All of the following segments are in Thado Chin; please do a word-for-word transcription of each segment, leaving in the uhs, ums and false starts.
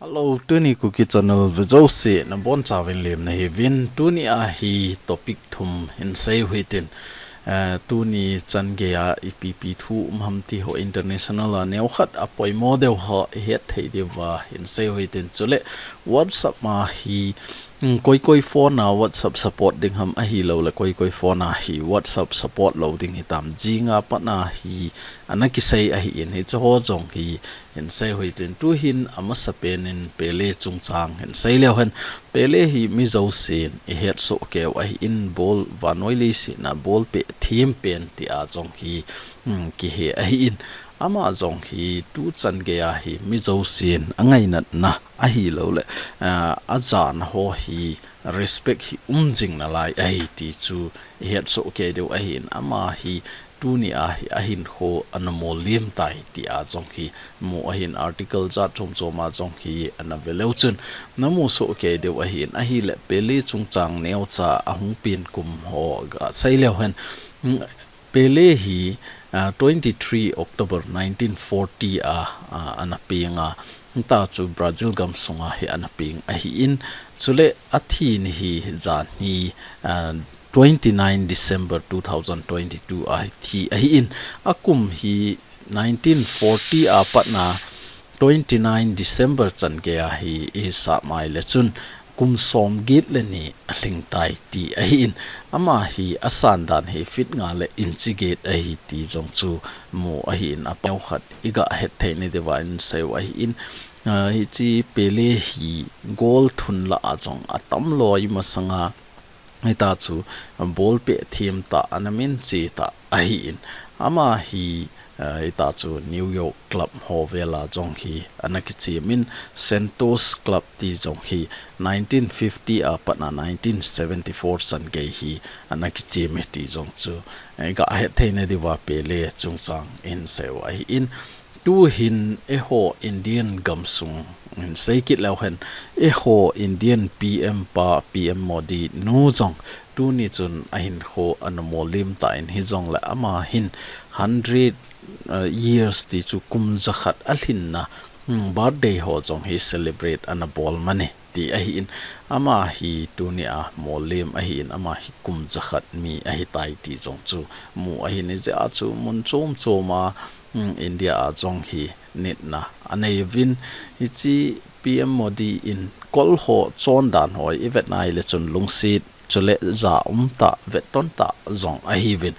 Hello, tuni Kuki Channel vejouse nabonchauvin lemna hiuvin, tuni a hi topic thum hinsei uhitin. Eh, tuni chan geiya ipi ipi thu um ham ti ho international a neokhat apoimo deuh ho ihet thei diuva hinsei uhitin. Chule WhatsApp a hi, mm, koi koi phone a WhatsApp support ding ham ahilouleh koi koi phone a hi WhatsApp support lou ding hitam jinga pat a hi ana kisei ahin, hiche ho jong hi hinsei uhitin. Tuhin amasapen in Pele chungchang hinsei leuhen. Pele hi mijousen ihetsoh keiyu ahin, ball vannoi leiset a ball peh them pen tia jong hi, mm, kihe ahin. Ama jong hi tuchan geiya hi mijousen angainatna ahilouleh, ah, ajana ho hi respect hi um jing nalai ahi ti chu ihetsoh kei diu ahin. Ama hi tuni a hi ahinkho ana molliem tai tia jong hi mu ahin, article jat chom chom a jong hi ana veleu chun namusoh kei diu ahin. Ahileh Pele chungchang neocha ahung pen kum ho gasei leuhen. Pele hi, ah, twenty three October nineteen forty a, ah, ana peng a, hita chu Brazil gamsunga hi ana peng ahin, chule athi ni hi jan hi, ah, twenty nine December two thousand twenty two a thi ahin, akum hi nineteen forty a pat a twenty nine December chan geiya hi ihisap maile chun kum som get le ni alhing tai ti ahin, ama hi asan dan hi feet nga le inch get ahi ti jong chu mu ahin, apoimo khat iga het thei nadiuva hinseiu ahin, ah, hiche Pele hi goal thun lah a jong atam loi masanga hita chu ball peh them tah, ana minche tah ahin. Ama hi, eh, hita chu New York club ho vel a jong hi ana kichem in, Santos Club ti jong hi nineteen fifty a pat a nineteen seventy four chan gei hi ana kichem e ti jong chu, eh, iga het thei nadiuva Pele chungchang hinseiu ahin. Tuhin eiho Indian gamsung hinsei kit leuhen, eiho Indian P M pa, P M Modi nu jong tuni chun ahinkho ana molliem tan, hijongle ama hin hundred, uh, years ti chu kum jakhat alhinna, hmm, birthday ho jong hi celebrate ana bol mani ti ahin, ama hi tuni a molliem ahin, ama hi kum jakhat mi ahitai ti jong chu mu ahin, hijeh a chu mun chom chom a, um, India a jong hi nitna anei uvin, hiche P M Modi in kol ho chondan ho ivet nai le chun lungset chule ja um tah, vetton tah jong ahiuvin.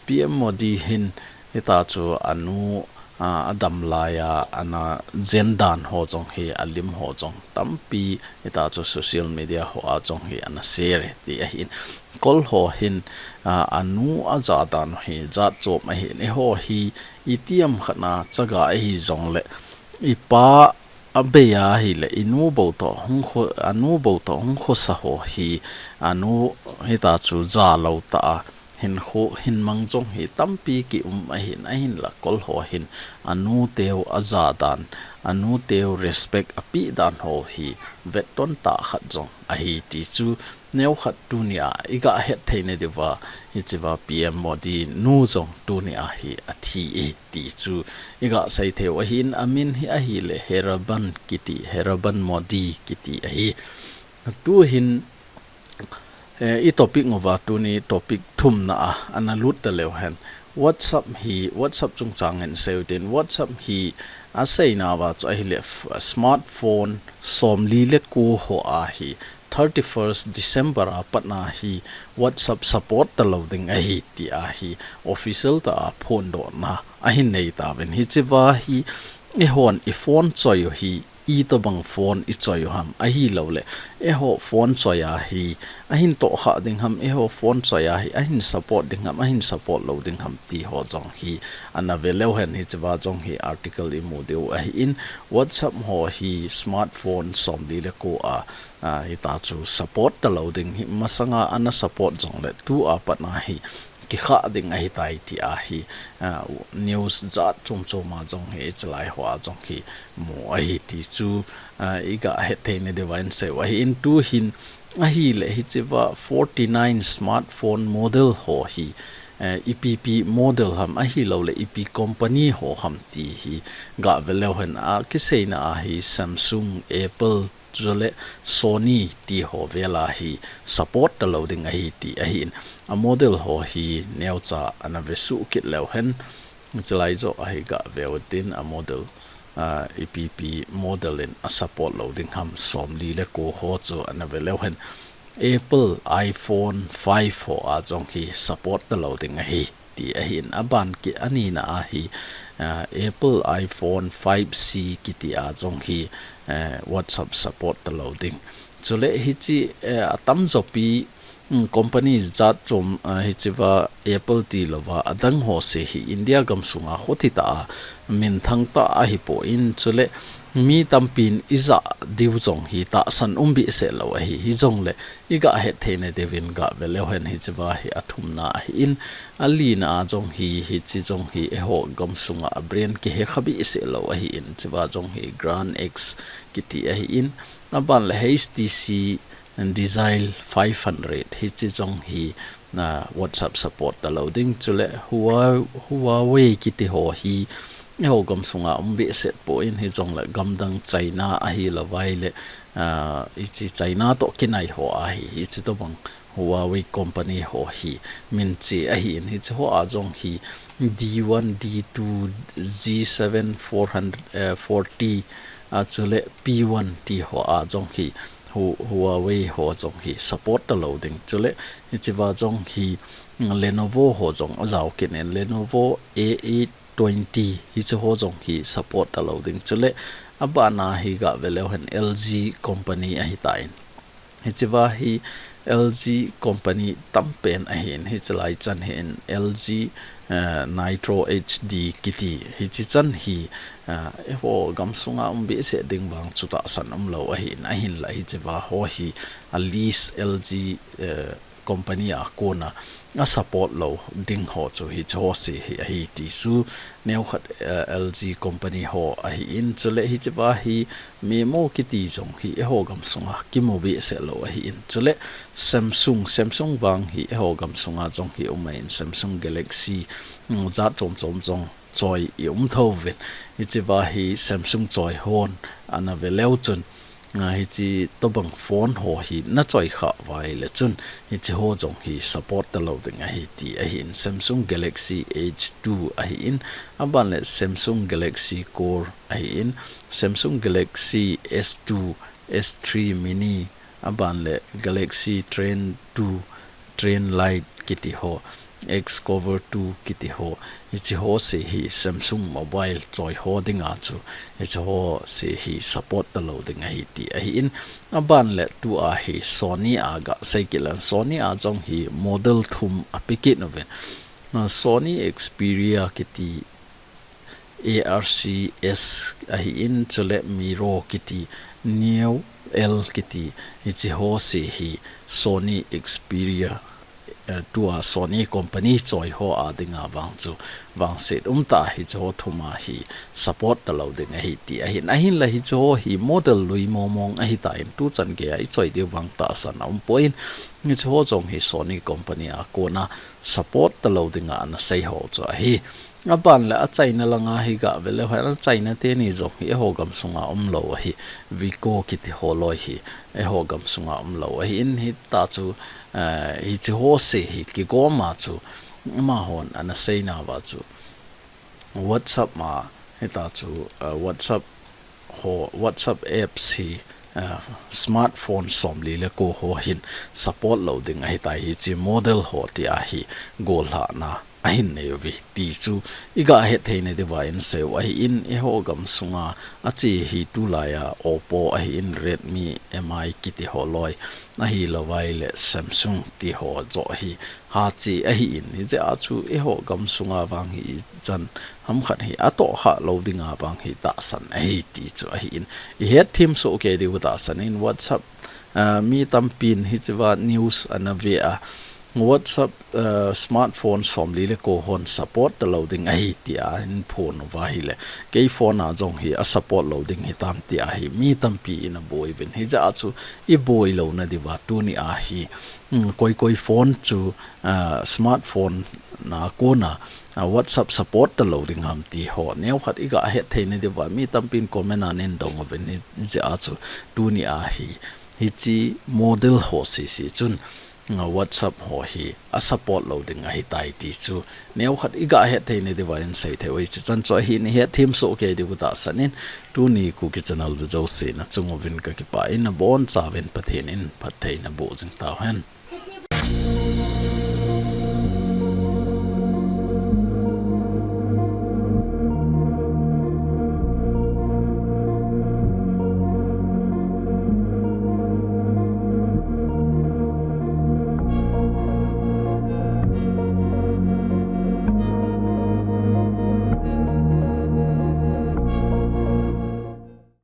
P M Modi hin hita chu anu, a, adam laiya ana jen dan ho jong hi, alim ho jong tampi hita chu social media ho a jong hi ana share e ti ahin. Kol ho hin, a, anu aja dan hi jat chom ahin, eiho hi itiham khat a chaga ahi jongle ipa abei ahile inu bou toh hung kho, anu bou toh hung khosa ho hi, anu hita chu ja lou tah a, hinkho, hinmang jong hi tampi ki um ahin, ahinla kol ho hin anu teu aja dan, anu teu respect apeh dan ho hi vetton tah khat jong ahi ti chu neokhat tuni a iga het thei nadiuva, hichea P M Modi nu jong tuni a hi athi e ti chu iga sei theiu ahin, amin hi ahile Heraban kiti, Heraban Modi kiti ahi. Tuhin, eh, i topic uva tuni topic thumna a ana lut ta leuhen. WhatsApp hi, WhatsApp chungchang hinseiu tin, WhatsApp hi aseinauva chu ahile f-, smartphone somli le ko ho a hi thirty first December a pat a hi WhatsApp support talou ding ahi tia hi official tah a phondohna ahin nei tauvin. Hichea hi eihon i phone choi u hi itobang phone i choi u ham ahilouleh eiho phone choi a hi ahin tohkhah ding ham, eiho phone choi a hi ahin support ding ham, ahin support lou ding ham ti ho jong hi ana ve leuhen, hichea jong hi article i mu diu ahin. WhatsApp ho hi smartphone somli le ko a, a, hita chu support talou ding hi, masanga ana support jongle tua pat a hi kikhah ding ahitai tia hi, a, news jat chom chom a jong hi, hichelai ho a jong hi mu ahi ti chu, a, iga het thei nadiuva hinseiu ahin. Tuhin ahile hichea forty nine smartphone model ho hi eh, ipi ipi model ham ahilouleh ipi company ho ham ti hi gah ve leu hen a kiseina a hi Samsung, Apple, chule Sony ti ho vel a hi support talou ding ahi ti ahin. A model ho hi neocha ana vesuh kit leu hen, chulai joh a hi gah ve utin a model, ah, ipi ipi model in a support lou ding ham somli le ko ho chu ana ve leu hen. Apple iPhone five ho a jong hi support talou ding ahi ti ahin, aban kit a nina a hi, ah, Apple iPhone five C kiti a jong hi, eh, WhatsApp support talou ding. Chule hichi, eh, atamjo pi, mm, company jat chom, ah, hichiva Apple tilouva adang ho se hi India gamsunga hoti ta a minthang ta ahi poi, chule mi tampin ija diu jong hi tahsan um behseh lou ahi, hijongle igah het theina diuvin gah ve leu hen hichiva hi athumna ahin, alina a jong hi, hichi jong hi eiho gamsunga a brand kihe kha behseh lou ahin, chiva jong hi Grand X kiti ahin, aban le H T C Desire five hundred hichi jong hi, na WhatsApp support talou ding, chule Hua-, Huawei kiti ho hi eiho gamsunga um behseh poi, hijongle gamdang China ahilouvai le, ah, hichi China toh kinai ho a hi, hichi tobang Huawei company ho hi minche ahin, hichi ho a jong hi D one, D two, G seven, four hundred, eh, forty, ah, chule P one ti ho a jong hi Hu-, Huawei ho jong hi support talou ding. Chule hichiva jong hi, mm, Lenovo ho jong ajao kit in, Lenovo A eight twenty hichi ho jong hi support talou ding. Chule abana hi gah ve leu hen L G company ahitan. Hichiva hi L G company tampen ahin, hichilai chan hin L G, eh, Nitro H D kiti. Hichi chan hi, eh, eiho gamsunga um behseh ding vang chu tahsan umlou ahin, ahinla hichiva ho hi a lease L G, eh, company a kona a support lou ding ho chu hichi ho se hi ahi ti chu neokhat, eh, L G company ho ahin, chule hichiva hi Memo kiti jong hi eiho gamsunga kimu behseh lou ahin, chule Samsung, Samsung vang hi eiho gamsunga jong hi um ahin, Samsung Galaxy, mm, jat chom chom jong choi i um tho uvin. Hichiva hi Samsung choi hon ana ve leu chun, ah, hichi tobang phone ho hi na choi kha uva ahile chun, hichi ho jong hi support talou ding ahi ti ahin, Samsung Galaxy H two ahin, aban le Samsung Galaxy Core ahin, Samsung Galaxy S two, S three Mini, aban le Galaxy Train two, Train Lite kiti ho, X Cover two kiti ho, hichi ho se hi Samsung mobile choi ho dinga chu, hichi ho se hi support talou ding ahi ti ahin, aban le tua hi Sony a gah sei kit leng, Sony a jong hi model thum ape kit uvin. Ah, Sony Xperia kiti, A R C S ahin, chule Miro kiti, Neo L kiti, hichi ho se hi Sony Xperia, eh, tua Sony company choi ho a dinga vang chu vangset umtah hichi ho thum a hi support talou ding ahi ti ahin, ahinla hichi ho hi model lui mong mong ahitan, tuchan geiya i choi diu vang tahsan a um poi, hichi ho jong hi Sony company a kona support talou dinga ana sei ho chu ahi. Aban le a China langa hi gah ve leu hen, a China teni jong hi eiho gamsunga umlou ahi, Vico kiti ho loi hi eiho gamsunga umlou ahin, hita chu, eh, hichi ho se hi kigoma chu amahon ana seina uva chu WhatsApp ma hita chu, eh, WhatsApp ho, WhatsApp apps hi, ah, smartphone somli le ko ho hin support lou ding ahitai, hichi model ho tia hi gollhahna ahin nei uve ti chu i gah het theina diuva in sei u ahin, eiho gamsunga a che hi tulaiya Oppo ahin, Redmi, M I kiti ho loi ahilouvai le Samsung ti ho joh hi ha che ahin, hijeh a chu eiho gamsunga vang hi ichan hamkhat hi atoh kha lou dinga vang hi tahsan ahi ti chu ahin, i het them soh kei diu tahsan in WhatsApp, ah, mi tampin hichiva news ana ve a, WhatsApp uh, smartphone somli le ko hon support talou ding ahi tia ahin phon uva ahile, kei phone a jong hi a support lou ding hitam tia hi mi tampi in aboi uvin. Hijeh a chu iboi louna diuva tuni a hi, um, koi koi phone chu uh, smartphone na kona uh, WhatsApp support talou ding ham ti ho neokhat iga het theina diuva mi tampin comment a neidong uvin. Hijeh a chu tuni a hi hiche model ho sese chun uh, WhatsApp ho hi a support lou ding ahitai ti chu neokhat iga het theina diuva in seithei u hiche chan chu ahin ihet them soh kei diu katahsan in, tuni Kuki channel vea jouse nachung uvin kakipah in, abonchauvin Pathen in phatthei naboh jing tauhen.